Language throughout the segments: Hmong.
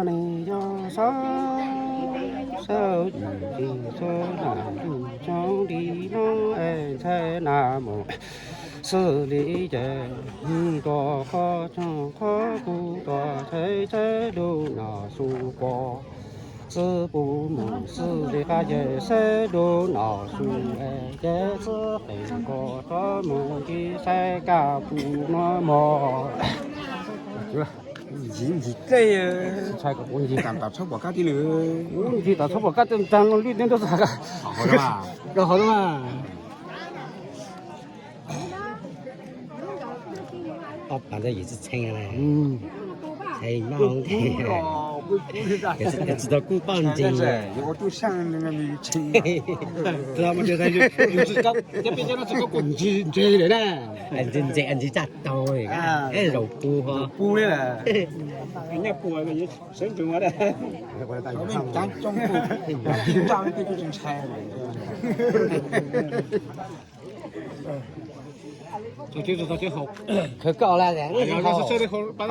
Neeg yog sab sab yim txhua nam ntuj tsoob li no es ntxhais nas mus xws li ces tua qhov tsoog qhov kuv tua tsheb tsheb dub no xu pos txwb pus mus xws li qab ces seb dub no xu es ces txwb qis ko rov mus ntsib saib kaj pus no mog. Ncig ncig dlej, tsis tshai kom kuv ncig tam tom txhob pom kab tij lwm. Kuv ncig tom txhob pom kab tij ntag no lwj teb nrog xav. Rau hauv no mas. Ob phav ntawd yus tsis tshee na. Tshee maj, tsis tau kub poj ntsis. Tus no mas tsis tau kub ntsis ntse lawm na. Ntse ntse ntse tsa tau, zaum pus ho. Khawv koj lawm,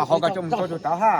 hauv ko coj mus rau tus tauv ha.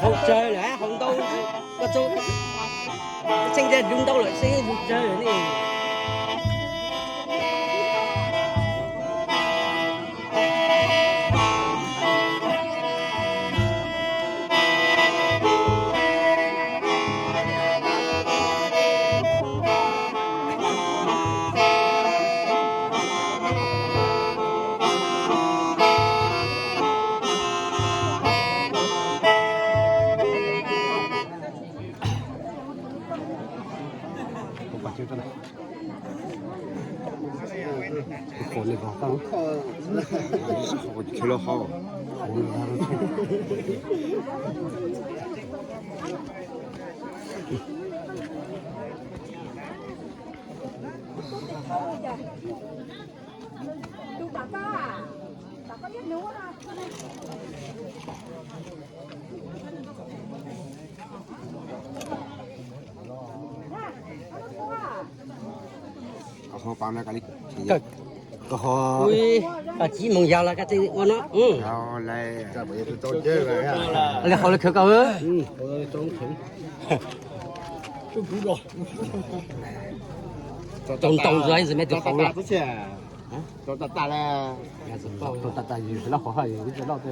Hauv tsawg lawm, hauv ntau, koj txo, tseeb tiag, dub ntau lawm, tseeb dub tsawg lawm ne. Koj ho, koj ho, koj tsib moos yog los koj tseem ua no. Li hauv lawv khawv koj. Tau ntau ntawd me tus hauv los. Tau tas tas yus loj hov, yus loj.